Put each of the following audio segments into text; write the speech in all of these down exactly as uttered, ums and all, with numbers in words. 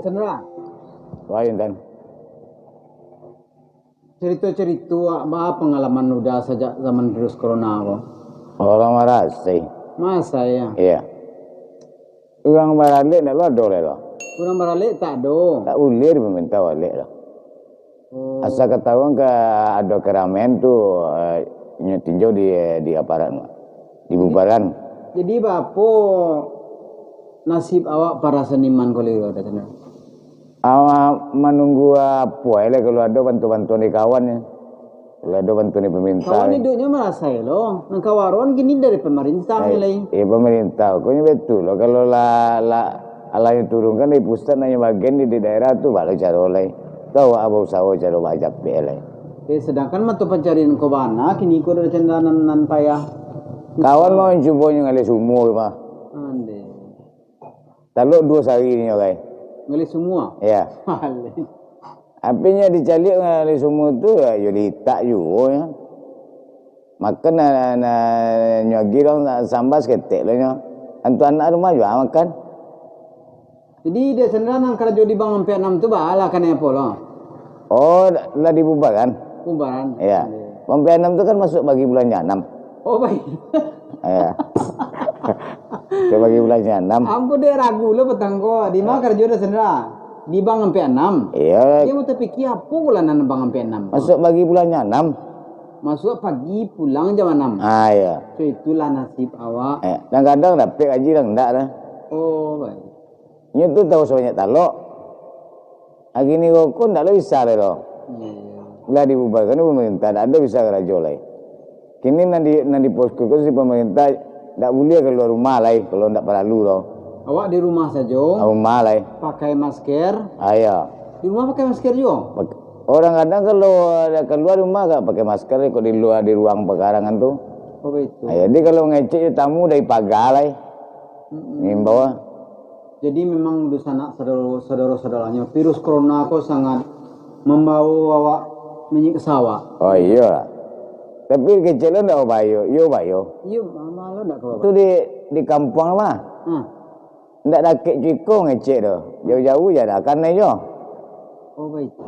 Sandra. Wah, Intan. Carito-carito, ah, ba pangalaman Uda sajak zaman virus corona ko? Urang marasai. Marasai, ya? Iya. Urang baralek ndak lo ado lai lo. Urang baralek tak ado. Tak buliah di pamarintah baralek lo. Oh. Asa katahuan ka ado karamaian tu, eh, inyo tinjau di, di aparat tu. Dibubarkan. Jadi, baa nasib awak para seniman ko lai, Uda Candra? Awak manunggu apo lai, kalau ado bantuan-bantuan dari kawan, ya. Kalau ado bantuan dari pamarintah. Kawan iduiknyo marasai lo. Nan kawaron kini dari pamarintah lai. Eh, iya, pamarintah. Pokoknyo batua lo. Kalau lah, lah, alah nyo turunkan dari pusat, nak nyo bagian di, di daerah tu, baa lo caro lai. Tu awak bausaho caro bajapek lai. Eh, sadangkan mato pancarian ko bana, kini ko Uda Candra nan, nan payah. Kawan mau cubo nyo ngalih sumua, mah. Ande. Talok duo sari nyo, kai. Ngalih sumua? Iya. Alih. Apinyo dicaliak ngalih sumua tu, ya, yo diitak juo, ya. Makan, na, na, nyo agiah urang samba saketek lo nyo. Antu anak rumah juo makan. Jadi, Uda Candra nan karajo di Bank Ampek Anam tu, baa lah kanai apo lo? Oh, lah dibubarkan. Bubaran? Iya. Iya. Bank Ampek Anam tu kan masuk bagi bulan anam. Oh, baik. Iya. Ke bagi bulan anam. Ambo dek ragu lo patang ko. Di ma karajo Uda Candra? Di Bank Ampek Anam. Iya. Dia mau tapikia apo bulan nan Bank Ampek Anam? Masuk bagi bulan anam. Masuk pagi, pulang jam anam. Ah, iya. So, itulah nasib awak. Eh, kadang-kadang dapek gaji, kadang ndak lah. Oh, baik. Inyo tu tahu sabanyak talok. Ari ni rokok ndak lo bisa lai lo. Iya. Lah dibubarkan pamarintah, ndak ado bisa karajo lai. Kini nan di, nan di posko ko si pamarintah ndak buliah kalua rumah lai, kalau ndak paralu lo. Awak di rumah sajo? Rumah lai. Pakai masker? Ah, iya. Di rumah pakai masker juo? Pak-, urang kadang kalau kalua rumah agak pakai masker, kok di lua, di ruang pakarangan tu. Oh, baitu. Ah, jadi kalau ngecek tamu dari paga lai. Mm-mm. Ngimbau lah. Jadi, memang dunsanak sadaro-, sadaro-sadoronyo, virus corona ko sangat mambawa awak, manyiksa awak. Oh, iyo lah. Tapi kecek lo ndak babayo, iyo bayo. Iyo, ma-, ma lo ndak ka babayo. Tu di, di kampuang mah. Hmm. Ndak dakek jo iko ngecek tu. Jauah-jauah ja dah, kanai jo. Oh, baitu.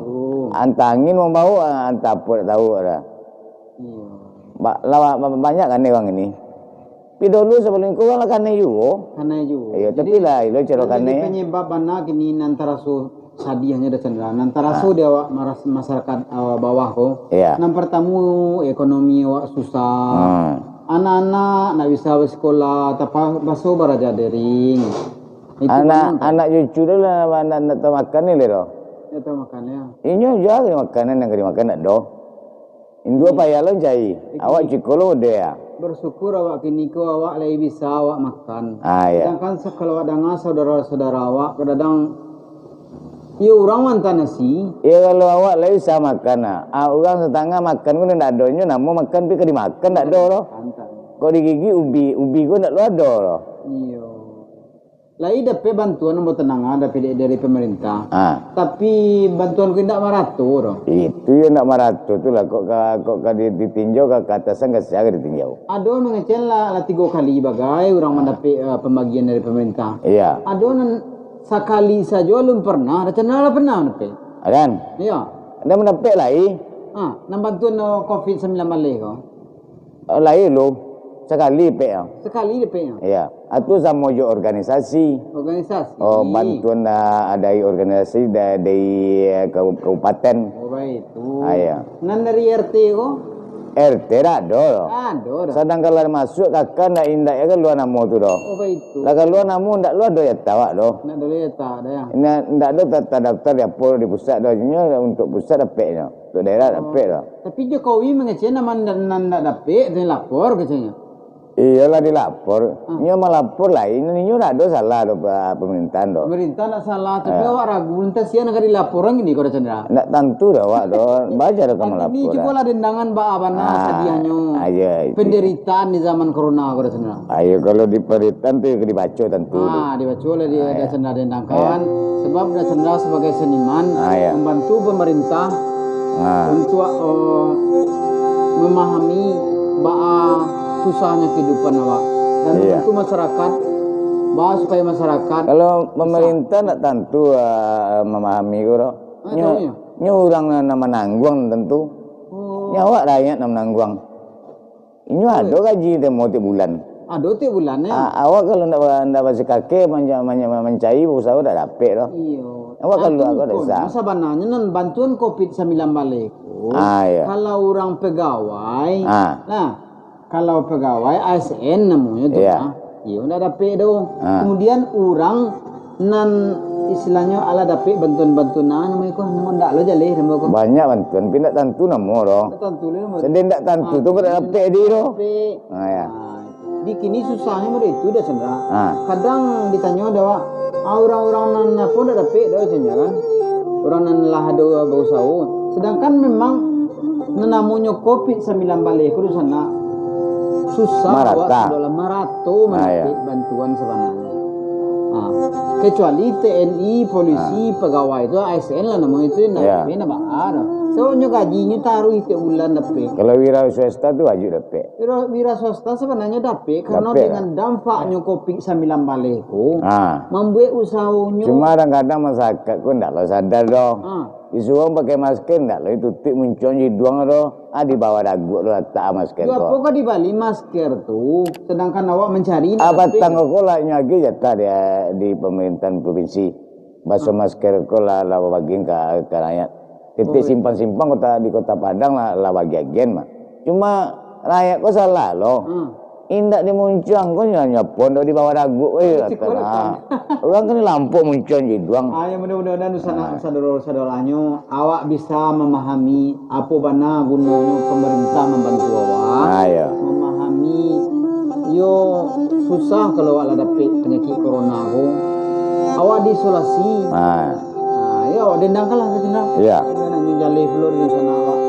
Antah angin mambawa, antah apo ndak tahu dah. Iyo. Ba-, lawa-, ba-, banyak kanai urang ini. Tapi dulu sabalun ko urang lah kanai juo. Kanai juo. Iyo, jadi, tapi lah, ilo caro kanai. Jadi panyabab bana kini nan taraso sadiahnyo Uda Candra, nan taraso di awak maras-, masyarakat, ah, bawah ko. Iya. Nan partamo, ekonomi awak susah. Hmm. Anak-anak ndak bisa basikola, tapaso baraja daring. Itu anak, bana, anak cucu tu lah, ndak, ndak tahu makan ni lai doh. Ndak tahu makan, ya. Inyo juo makanan nan ka dimakan ndak doh. Induak payah lo mancari. Awak ciko lo deh, ah. Bersyukur awak kini ko, awak lai bisa awak makan. Ah, iya. Sedangkan sa-, kalau awak danga saudara-saudara awak, kadang-kadang, iyo, urang mantah nasi. Iyo, kalau awak lai bisa makan, ah. Ah, urang satangah makan ko ndak ado, inyo namo makan, tapi ka dimakan ndak ado lo. Mantah. Kok digigik ubi, ubi ko ndak lo ado lo. Iyo. Lai dapek bantuan, ambo tadanga dapek dari, dari pamarintah. Ah. Tapi bantuan ko indak marato doh. Itu yo indak marato tu lah, kok ka, kok ka di-, ditinjau ka, ka atasan, ka sia ka ditinjau. Ado mangecek lah, lah tigo kali bagai urang mandapek, eh, pambagian dari pamarintah. Iya. Ado nan sakali sajo alun pernah, Uda Candra lah pernah mandapek. Kan? Iya. Ado mandapek lai? Ah, nan bantuan, eh, covid sambilan baleh ko. Oh, lai lo. Sakali dapek yo. Sakali dapek yo. Iya. Atu samo jo organisasi. Organisasi. Oh, bantuan, ah, dari organisasi da-, dari, eh, kau-, kabupaten. Oh, baitu. Ah, iya. Nan dari R T ko? R T dak ado lo. Ado dah. Sadangkan lah masuak K K ndak, indak yo kalua namo tu doh. Oh, baitu. Lah kalua namo ndak lo ado jatah awak doh. Ndak ado jatah dah yo. Indak, ndak ado ta-, tadaftar di apo di pusat doh. Inyo untuk pusat dapeknyo. Untuk daerah dapek doh. Tapi Jokowi mangecek nan, nan, nan ndak dapek, dilapor katonyo. Iyolah dilapor. Ah. Inyo malapor lai, inyo ndak ado salah doh pa-, pamarintahan doh. Pamarintah ndak salah, tapi awak ragu, entah sia nan ka dilaporan kini ko Uda Candra. Ndak tantu doh awak doh, baja doh ka malapor. Cubolah dendangan baa bana sadiahnyo. Ah, iyo, itu. Panderitaan di zaman corona ko Uda Candra. Ayo, kalau di paritan tu ka dibaco tantu tu. Ah, dibaco lah di, Uda Candra dendangkan. Iyo. Sebab Uda Candra sabagai seniman, ah, iyo, mambantu pamarintah, ah, untuak, eh, mamahami baa susahnyo kahidupan awak. Dan, iyo, mambantu masyarakat Bah, supaya masyarakat. Kalau pemerintah ndak tantu, ah, mamahami ko doh. Ah, nyo, tahu nyo. Nyo urang nan, nan manangguang tantu. Oh. Nyo awak rakyat nan manangguang. Inyo ado gaji demo tiap bulan. Ado tiap bulan, yo? Ah, awak kalau ndak, ndak basikakeh manja-, manja-, mancari, bausaho ndak dapek doh. Iyo. Awak kalau tantu awak ndak ko, bisa. Sabananyo nan bantuan covid sambilan baleh ko, ah, iyo, kalau urang pegawai, ah, nah, kalau pegawai A S N namonyo tu, iyo, nah, iyo ndak dapek doh. Ah. Kemudian urang nan istilahnyo alah dapek bantuan-bantuan, nah, namonyo ko, namo ndak lo jaleh, namo ko. Banyak bantuan, tapi ndak tantu namo doh. Ndak tantu lah namo. Sadang ndak tantu tu, ah, ndak dapek di doh. Dapek. Ah, iyo. Ah, di kini susahnyo model itu doh, Chandra. Ah. Kadang ditanyo doh, ah, urang-urang nan apo ndak dapek doh, Chandra, kan? Urang nan lah ado bausaho. Sedangkan memang nan namonyo covid sambilan baleh ko di sana susah awak, marata, sudah lah marato, ah, iyo, mandapek bantuan sabananyo. Ah, kecuali T N I, polisi, ah, pegawai tu, A S N lah namonyo tu, ndak, iyo, dapek, ndak baa doh. Soalnyo gajinyo taruih tiap bulan dapek. Kalau wira swasta tu wajib dapek. Wira, wira swasta sabananyo dapek, karano, dapek, dengan dampaknyo covid sambilan baleh ko, ah, mambuek usahonyo. Cuma kadang-kadang masyarakat ko ndak lo sadar doh. Ah. Disuruah pakai masker, ndak lo ditutuik muncuang jo iduang doh. Ah, di bawah daguak lo latak masker ko. Yo, apo kok dibali masker tu, sedangkan awak mancari, ndak dapek. Ah, batang ko lah nyo agiah jatah di, di pemerintahan provinsi. Baso, ah, masker ko lah, lah babagian ka, ka rakyat. Tiap, oh, simpang-simpang kota, di Kota Padang lah, lah bagi agian mah. Cuma rakyat ko salah lo. Hmm. Indak di muncuang ko nyo, nyo pondok di bawah daguak, weh, di siko kata, lah, nah. Urang kan lampok muncuang jo iduang. Ah, yo, mudah-mudahan dusanak, ah, sadaro-sadoronyo awak bisa mamahami apo bana gunonyo pemerintah mambantu awak. Ah, iyo. Mamahami, yo, susah kalau awak lah dapek panyakik corona ko. Awak diisolasi. Ah. Ah, yo, awak dendangkan lah, dendang. Iyo. Nak nyo jaleh pulo di sana awak.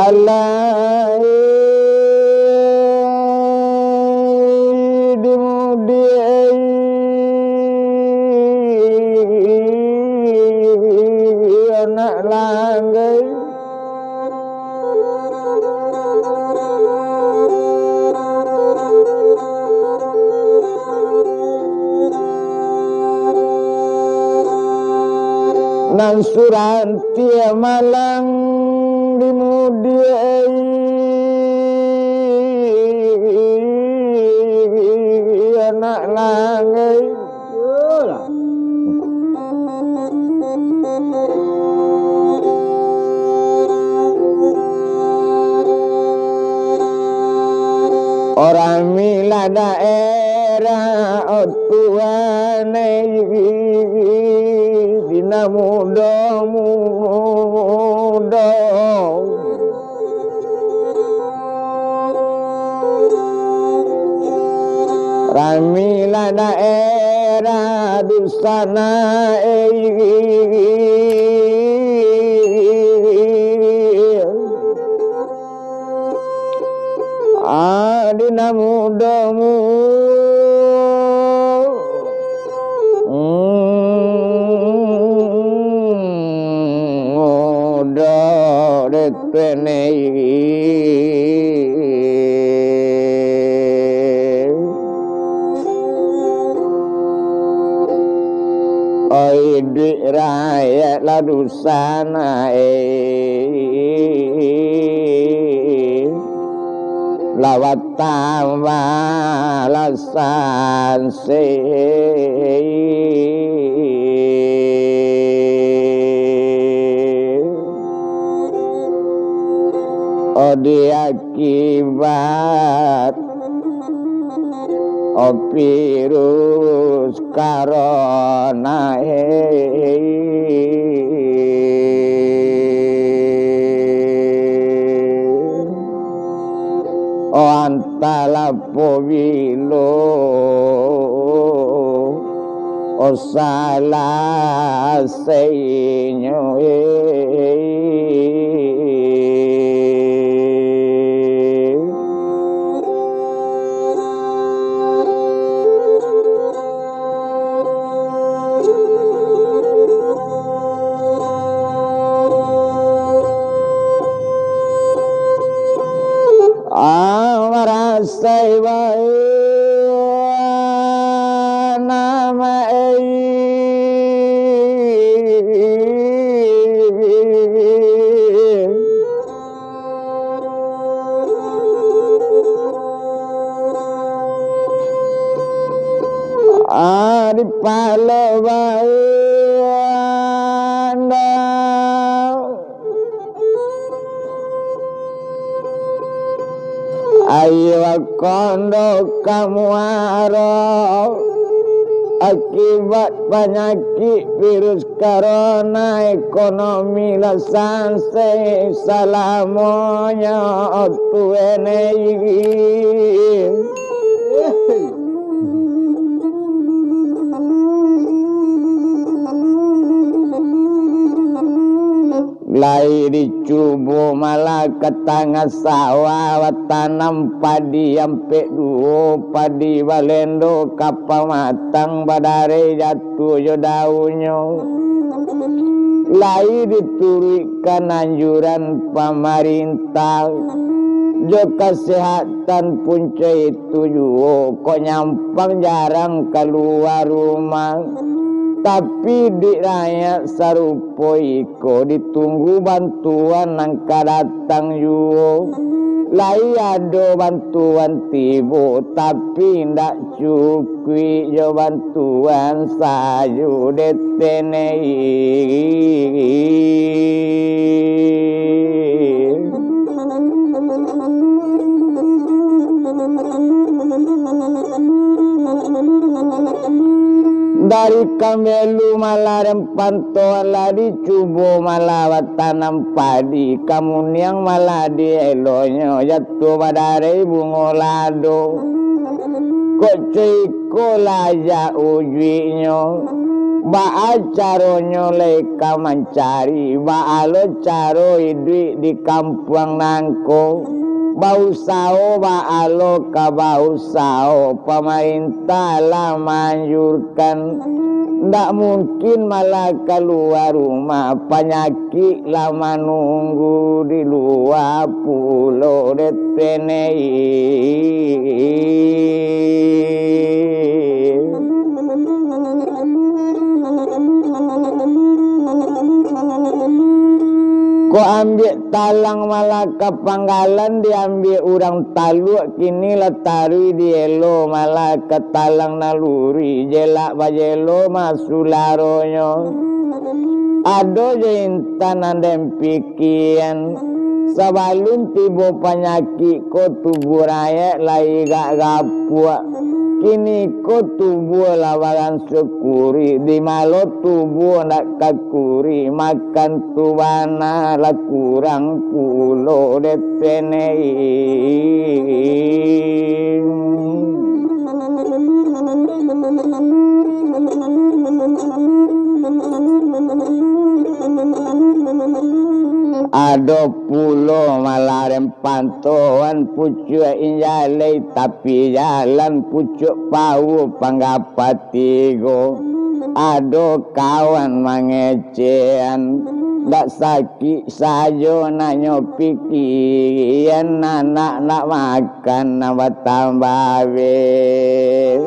Alai di mudiai anak langgai. Nan surantiah malang di mudiai anak langgai. Yolah. Orang milah daerah, oh Tuhan, eh, di nan mudo-mudo. Ramilah daerah di sana, eh. Adi nan mudo-mudo. Hmm, mudo dek tu ni. Oi, duit rakyat lah dusa na, eh. Lah batambah lah sansi. Di akibat virus corona, antah lapobilo salasainyo. Marasai bae nama ei. Ari palo bae anda. Ayo kondo ka muaro, akibat panyakik virus corona, ekonomi lah sansai salamonyo tu enei. Lai dicubo malah ka tangah sawah, batanam padi ampek duo, padi balendo ka pamatang, badareh jatuah jo daunnyo. Lai dituruikkan anjuran pamarintah, jo kasehatan punco itu juo, kok nyampang jarang kalua rumah. Tapi duik rakyat sarupo iko ditunggu bantuan nan ka datang juo. Lai ado bantuan tibo, tapi indak cukuik jo bantuan sajo dek tenei. Dari kambelu malah den pantoan, lah dicubo malah batanam padi, kamuniang malah dielonyo jatuah badareh bungo lado. Kok co iko lah jak ujuiknyo, baa caronyo lai ka mancari, baa lo caro iduik di kampuang nangko. Bausaho baa lo ka bausaho, pamarintah lah maanjurkan, ndak mungkin malah kalua rumah, panyakik lah manunggu di lua pulo dek tenei. Kok ambiak talang malah ka panggalan, diambiak urang taluak, kini lah taruih dielo malah ka talang naluri, jelak bajelo mah sularonyo. Ado jo intan nan den pikian, sabalun tibo panyakik ko tubuah rakyat lai gak gapuak. Kini ko tubuah lah baranso kurih, di malo tubuah ndak ka kurih, makan tu bana lah kurang pulo dek tenei. Ado pulo malah den pantoan pucuak injalai, tapi jalan pucuak pauah panggapa tigo. Ado kawan mangecehan, ndak sakik sajo nanyo pikian, anak ndak makan nan batambah abih.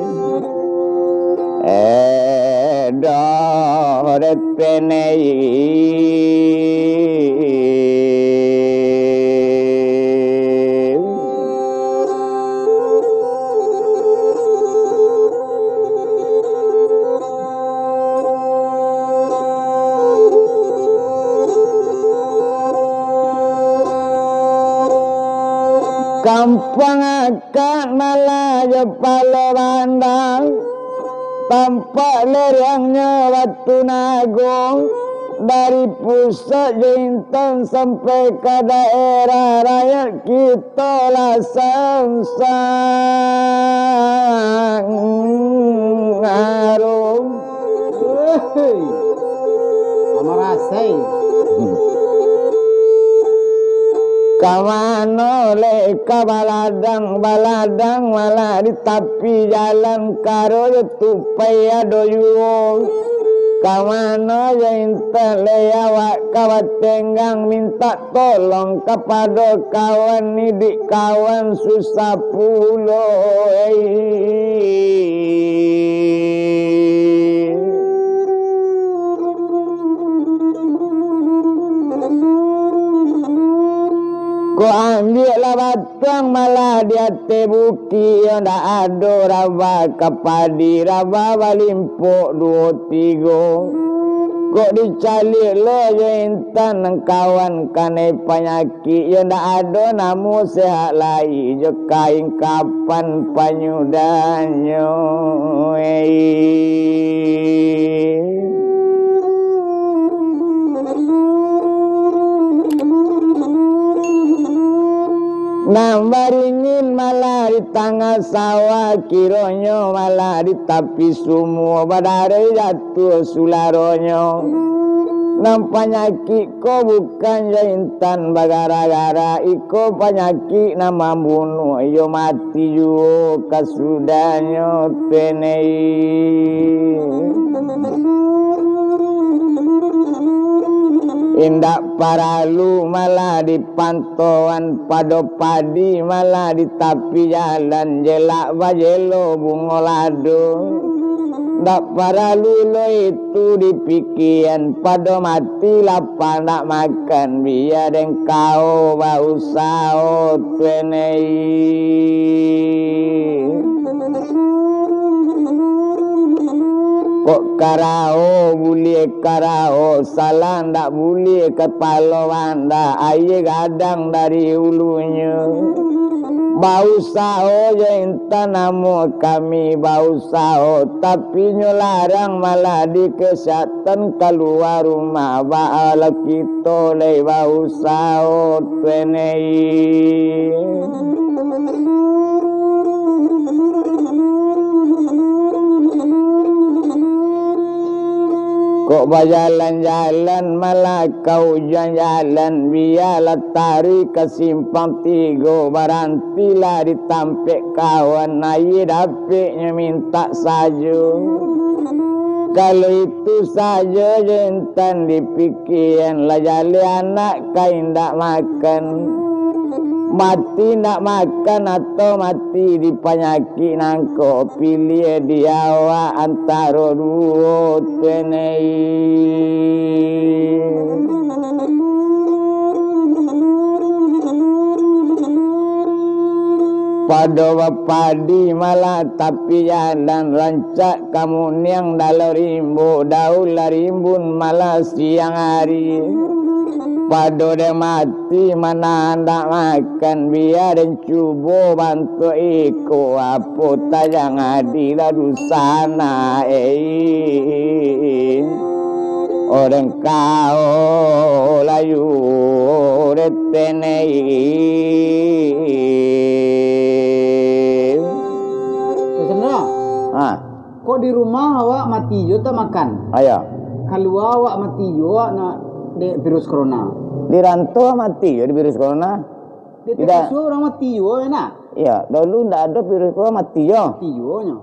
Eh, doh, repenei. Kampuang Akak malah jo Palo Banda, tampak lereangnyo Batu Nago, dari pusat jo intan sampai ka daerah rakyat kito lah sansang-aro. Hei, Amarasai. Ka mano lai ka baladang, baladang malah di tapi jalan, karo jo tupai ado juo. Ka mano jo intan lai awak ka batenggang, mintak tolong kapado kawan, iduik kawan susah pulo, ei. Kok ambiaklah batuang malah di ateh bukik, yo ndak ado rabah ka padi, rabah balimpok duo tigo. Kok dicaliak lo jo intan nan kawan kanai panyakik, yo ndak ado namo sehat lai jo kain kapan panyudahnyo, ei. Nan baringin malah di tangah sawah, kironyo malah di tapi sumua, badarai jatuah sularonyo. Nan panyakik ko bukan jo intan bagara-gara, iko panyakik nan mambunuah, iyo mati juo kasudahnyo, tenei. Indak paralu malah di pantoan, pado padi malah di tapi jalan, jelak bajelo bungo lado. Ndak paralu lo itu dipikian, pado mati lapar ndak makan, bia den kao bausaho, tenei. Kok karaho buliah karaho, salah ndak buliah kapalo banda, aia gadang dari ulunyo. Bausaho jo intan namo kami bausaho, tapi nyo larang malah di kesehatan, kalua rumah baa lah kito lai bausaho, tenei. Kok bajalan-jalan malah ka ujuang jalan, bialah taruih ka simpang tigo, barantilah di tampek kawan, aia dapeknyo mintak sajo. Kalau itu sajo jo intan dipikian, lah jaleh anak ka indak makan. Mati ndak makan atau mati di panyakik nangko, piliah di awak antaro duo, tenei. Pado bapadi malah tapi jalan, rancak ka muniang dalam rimbo, daun lah rimbun malah siang ari. Pado den mati manahan ndak makan, bia den cubo bantuak iko, apo tajang adilah dusanak, ei. Orang kao layu retenei. Sandra, ha, kok di rumah awak mati jo tak makan? Ayo. Kalua awak mati jo awak nak dek virus corona. Di rantau mati jo di virus corona. Di Tidak. Tepusua orang mati jo, ya nak? Iya, dulu ndak ada virus corona mati jo. Mati jo nyo.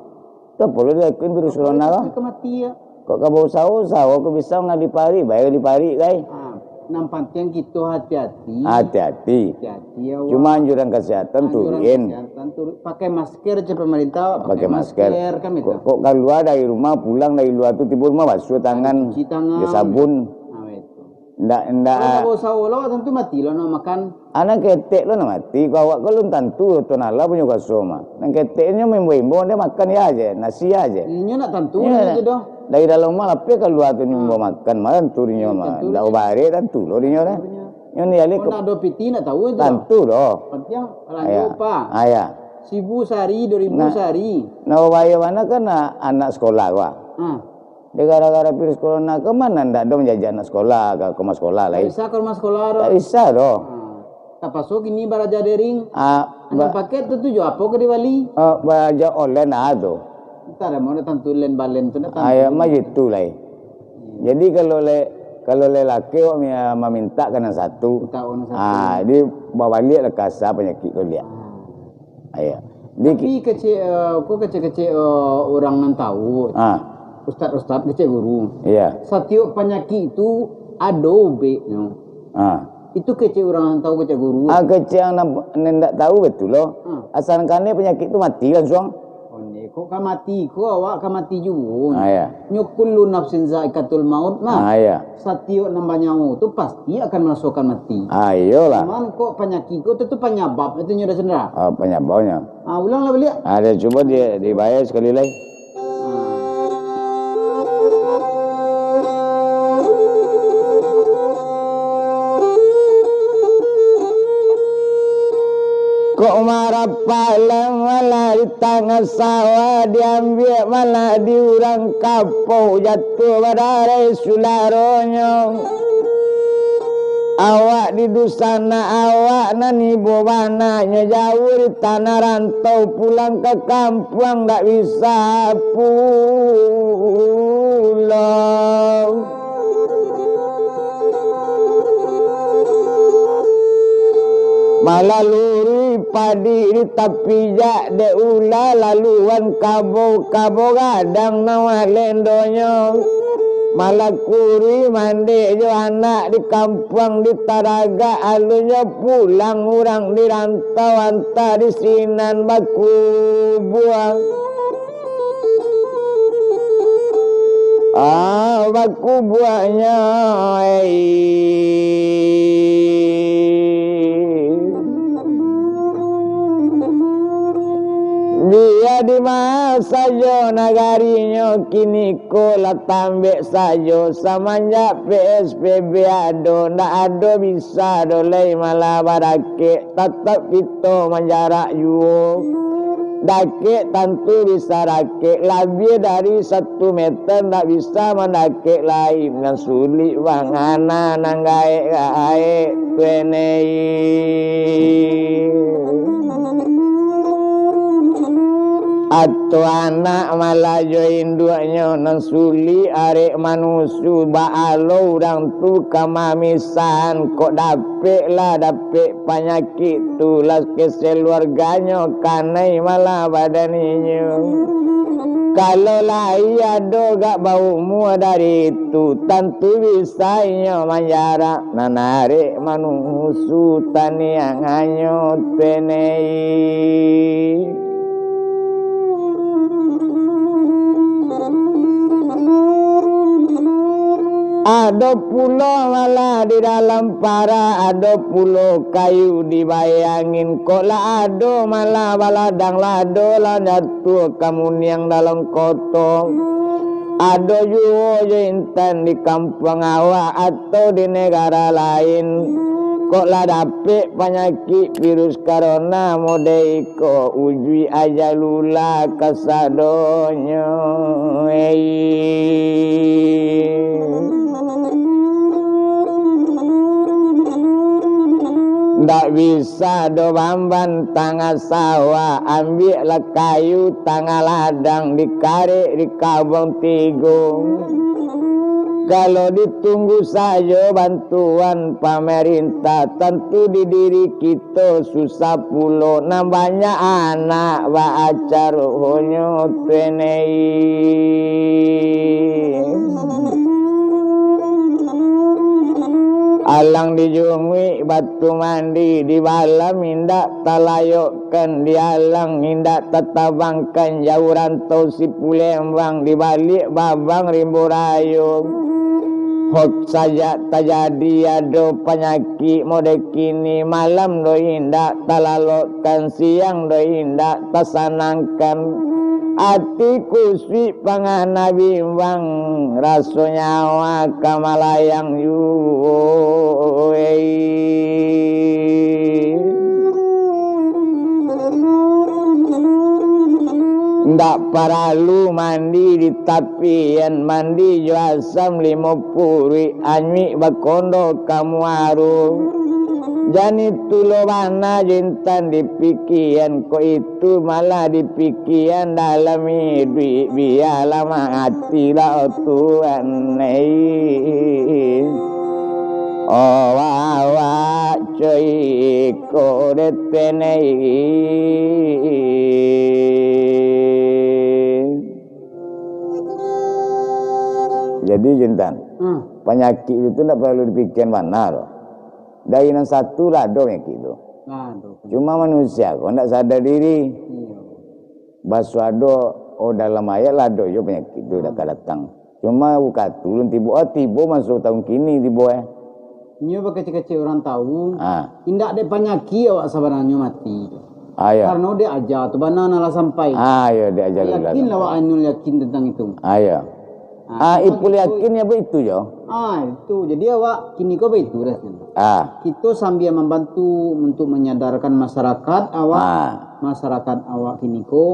Tu apo lo dilakuin virus corona ko? Kok ka mati ya? Kok ka bausaho-usaho, kok bisa ngali parik, bae ngali parik, kai. Ah, nan pantiang kito hati-hati. Hati-hati. Hati-hati, awak. Cuma anjuran kesehatan turutin. Anjuran kesehatan turun. Pakai masker, cek pemerintah, pakai masker. Pakai masker, kan, kok, kok kalua dari rumah, pulang dari luar tu, tibo rumah, basuh tangan. Cuci tangan. Jo sabun. Ah, itu. Ndak, ndak. Kalau ndak bausaho lo, tantu mati lo nak makan. Anak ketek lo nak mati, kok awak ko lun tantu, Tuhan Allah punyo kuaso mah. Nan keteknyo maimbau-imbau, dia makan ya aja, nasi ya aja. Inyo nak tantu. Iya, inyo tu doh. Dari dalam rumah lapeh kalua tu nyo imbau makan, mah tantu dinyo mah. Tantu. Ndak barek tantu lo dinyo dah. Tantunya. Nyo ni jaleh. Oh, ke nak ado piti, nak tahu itu. Tantu doh. Pantiang, lanjut, Pak. Aya. Sibu sari, dua ribu sari. Nah, babayo bana kan, a-, anak sekolah ko, ah. Ah. Dek gara-gara virus corona ko, ma ndak ado manjajak anak sekolah ka, ka rumah sekolah lai. Tak bisa ka rumah sekolah doh. Tak bisa doh. Ah. Tapaso kini baraja daring. Ah, ba- Anak paket tu, tu jo apo ka dibali? Ah, baraja online ah tu. Entah dah, mau nak tantu len balen tu nak tantu. Aya mah itu lai. Jadi, kalau le-, kalau lelaki awak mi-, mamintak ka nan satu, mintak ka nan satu. Ah, jadi babaliak lah ka asa panyakik tu liak. Ah. Aya. Di ki- Tapi kecek, eh, ko kecek-kecek, eh, urang nan tahu, ah, ustad-ustad, kecek guru. Iya. Satiok panyakik tu ado ubeknyo. Ah. Itu kecek urang nan tahu, kecek guru. Ah, kecek yang nan, nan ndak tahu batua lo. Ah. Asa nan kanai panyakik tu mati langsuang. Oh, ni, kok ka mati, kok awak ka mati juo. Ah, iya. Nyo kullu nafsin zaikatul maut, nah. Ah, iya. Satiok nan banyawo tu pasti akan marasokan mati. Ah, iyolah. Cuman kok panyakik ko tu, tu panyabab itu nyo dah sendera. Ah, panyababnyo. Ah, ulang lah baliak. Ah, dah cubo di, dibayar sakali lai. Kok marapalang malah di tangah sawah, diambiak malah di urang kampung, jatuah badarai sudaronyo. Awak di dunsanak awak nan ibo banaknyo jauah di tanah rantau, pulang ka kampuang ndak bisa pulang. Malah luruih padi di tapi jak dek ulah laluan kabo-kabo gadang nan malendonyo. Malah kuruih mandek jo anak di kampuang di taragak, alunyo pulang urang di rantau, antah di sinan bakubua. Ah, bakubuanyo, ei. Bia di ma sajo nagarinyo, kini ko lah tambek sajo, samanjak P S B B ado, ndak ado bisa doh lai malah barakek. Tatap kito manjarak juo. Dakek tantu bisa dakek, labiah dari satu meter ndak bisa mandakek lai, nan sulik bangana nan gaek-gaek tu enei. Atau anak malah jo induaknyo nan sulik arek manusu, baa lo urang tu ka mamisahan, kok dapek lah dapek panyakik tu lah keseluarganyo kanai malah badan inyo. Kalau lai ado gak baumua dari tu, tantu bisa inyo manjarak, nan arek manusu tanianganyo tu enei. Ado pulo malah di dalam parak, ado pulo kayu dibae angin. Kok lah ado malah baladang, lah ado lah jatuah kamuniang dalam koto. Ado juo jo intan di kampuang awak atau di negara lain. Kok lah dapek panyakik virus corona model iko, ujuik ajalullah kasadonyo. Ei. Ndak bisa doh bamban tangah sawah, ambiaklah kayu tangah ladang, dikarek di kabuang tigo. Kalau ditunggu sajo bantuan pamarintah, tantu di diri kito susah pulo, nan banyak anak baa caronyo tu enei. Alang dijunguik batu mandi, dibalam indak talayokkan, dialang indak tatabangkan, jauah rantau sipu lembang, dibaliak babang rimbo rayo. Hok sajak tajadi ado panyakik model kini, malam doh indak talalokkan, siang doh indak tasanangkan. Ati kusuik pangana bimbang, raso nyawa ka malayang juo. Ndak paralu mandi di tapian, mandi jo asam limo puruik, anyuik bakondo ka muaro. Jan itu lo bana jo intan dipikian, kok itu malah dipikian dalam iduik, bialah mati lah tuan, eh. Oh, awak coiko detenei. Jadi, Jintan, Hmm. panyakik itu ndak paralu dipikian bana doh. Dari nan satu lah ado panyakik tu. Lah ado. Cuma manusia ko ndak sadar diri. Iyo. Baso ado, oh, dalam ayat lah ado jo panyakik tu dak ka datang. Cuma bukan tu ulun tibo, ah, tibo maso taun kini tibo, eh. Inyo bakecek-kecek urang tawu, Ah. indak dek panyakik awak sabananyo mati tu. Ah, iyo. Karano dek aja tu bana nan lah sampai. Ah, iyo, dek aja lah Yakinlah sampai. awak Ainul yakin tentang itu. Ah, iyo. Ah, Ah, cuma Ipul kito yakin ya baitu jo. Ah, itu. Jadi awak kini ko baitu dah. Ah. Kito sambia mambantu untuk manyadarkan masyarakat awak, Ah. masyarakat awak kini ko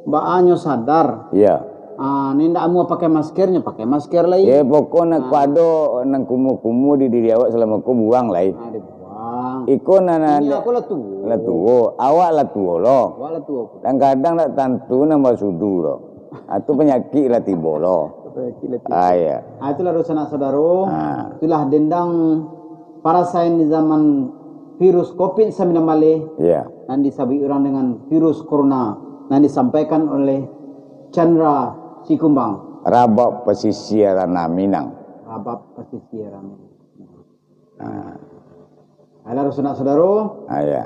baanyo sadar. Iyo. Ah, ni ndak amuah pakai masker, nyo pakai masker lai. Yo, pokok nak Ah. ko ado nan kumuah-kumuah di diri awak salamo ko buang lai. Ah, dibuang. Iko nan Ini ada aku lah tuo. lah tuo, awak lah tuo lo. Awak lah tuo. Kadang-kadang ndak tantu nan basudu lo. Ah, tu panyakik lah tibo lo. Panyakik lah tibo. Ah, iyo. Ah, itulah sanak saudaro. Ah. Itulah dendang parasaian di zaman virus covid sambilan baleh Iyo. nan disabuik urang dengan virus corona, nan disampaikan oleh Chandra Sikumbang. Rabab Pasisia Ranah Minang. Rabab Pasisia Ranah Minang. Ah. Alah, sanak saudaro, Ah, iyo.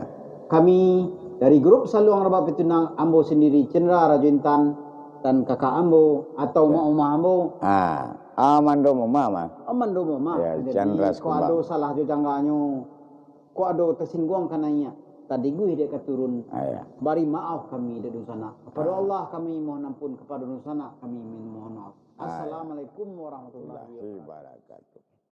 kami dari grup Saluang Rabab Pitunang, ambo sendiri Cendra Rajo Intan, dan kakak ambo atau Iyo. mak umah ambo. Ah, ah, Mando Moma mah. Oh, Mando Moma. Iyo, Jadi, Chandra kok Sikumbang. ado salah jo jangganyo, kok ado tasingguang kanaiak, tadiguih dek ka turun, Ah, iyo. bari maaf kami dek dunsanak. Kapado Ah. Allah kami mohon ampun, kapado dunsanak kami mohon maaf. Ah, iyo. Assalamualaikum warahmatullahi Warahmatullahi wabarakatuh. wabarakatuh.